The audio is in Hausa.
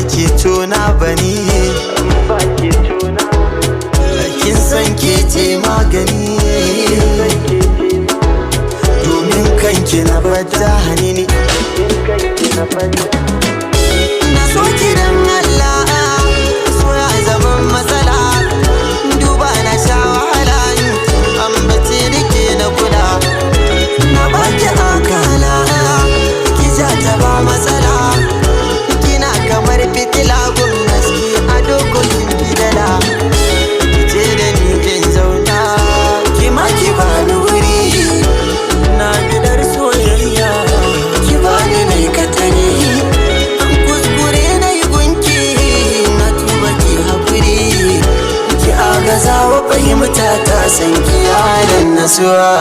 ke tona bani. Kin san ke ce magani, domin kanki na bada hanini. Na so ki dan Allah, so ya zama matsala. Duba na sha wahala, ambace nake na kula. Na baki akala, ki ja ta ba matsala. Kina kamar fitila gun haske a dokokin fidala. Ki ce da ni in zauna, ki ma ki bani wuri. Na bidar soyayya, ki bani nai katari. Kuskure na yi gunki, na tuba, ki haƙuri. Ki agaza wa fahimta ta san ki yaran nasuwa.